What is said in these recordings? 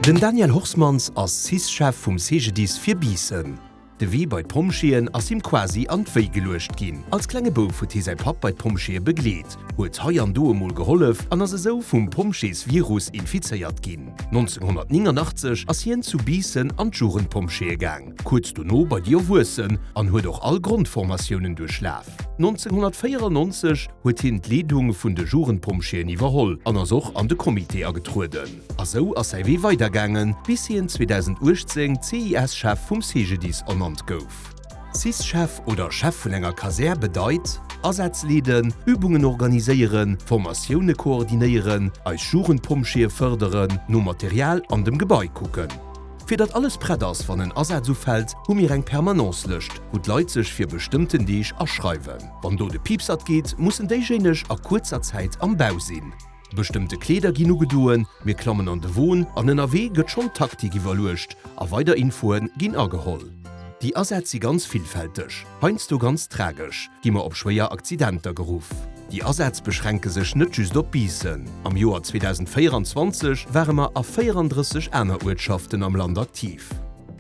Den Daniel Horsmans ass Cis-Chef vum CGDIS fir Biissen. De Wee bei d'Pompjeeën ass him quasi an d'Wéi geluecht ginn. Als klenge Bouf huet hie säi Papp bei d'Pompjeeë begleet, huet hei an do emol gehollef an ass esou vum Pompjeesvirus infizéiert ginn. 1989 ass hien zu Biissen an d'Jugendpompjeeë gaang, kuerz dono bei déi Erwuessen an huet och all Grondformatiounen duerchlaf. 1994 huet hien d'Leedung vun de Jugendpompjeeën iwwerholl an ass och an de Comité agetrueden. A sou ass säi Wee weidergaangen, bis hien 2018 CIS-Chef vum CGDIS ernannt gouf. CIS-Chef oder Chef vun enger Kasär bedeit, Asätz leeden, Übungen organiséieren, Formatioune koordinéieren, eis Jugendpompjeeë fërderen, no Material an dem Gebai kucken. Fir datt alles prett ass, wann en Asaz ufält, hu mir eng Permanence-Lëscht, wou d'Leit sech fir bestëmmten Deeg aschreiwen. Wann do de Piipsert geet, mussen déijéineg a kuerzer Zäit am Bau sinn. Bestëmmte Kleeder ginn ugedoen, mir klammen an de Won an ënnerwee gëtt schonn d'Taktik iwwerluecht a weider Infoe ginn ageholl. Déi Asätz si ganz villfälteg, heiansdo ganz tragesch, gi mer op schwéier Accidenter geruff. Déi Asätz beschränke sech net just op Biissen. Am Joer 2024 ware mer a 34 aner Uertschaften am Land aktiv.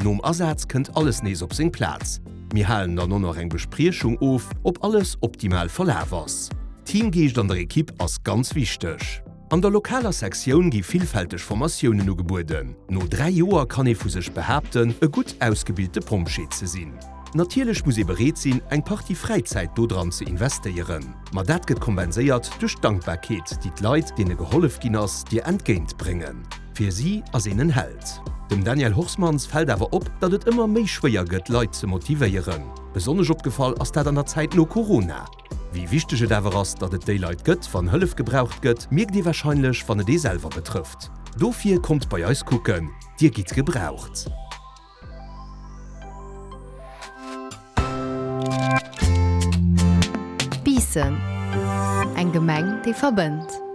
Nom Asaz kënnt alles nees op seng Plaz. Mir halen dann och nach eng Bespriechung of, ob alles optimal verlaf ass. Teamgeescht an der Ekipp ass ganz wichteg. An der lokaler Sektioun gi villfälteg Formatiounen ugebueden. No 3 Joer kann ee vu sech behaapten, e gutt ausgebilte Pompjee ze sinn. Natierlech muss ee bereet sinn, eng Partie Fräizäit do dran ze investéieren. Ma dat gëtt kompenséiert duerch d'Dankbarkeet, déi d'Leit, deene gehollef ginn ass, dir entgéint bréngen. Fir si ass een en Held. Dem Daniel Horsmans fält awer op, datt et ëmmer méi schwéier gëtt, Leit ze motivéieren. Besonnesch opgefall ass dat an der Zäit no Corona. Wéi wichteg et awer ass, datt et déi Leit gëtt, wann Hëllef gebraucht gëtt, mierkt ee warscheinlech, wann et ee selwer betrëfft. Dofir kommt bei eis kucken, dir gitt gebraucht! Biissen, eng Gemeng, déi verbënnt.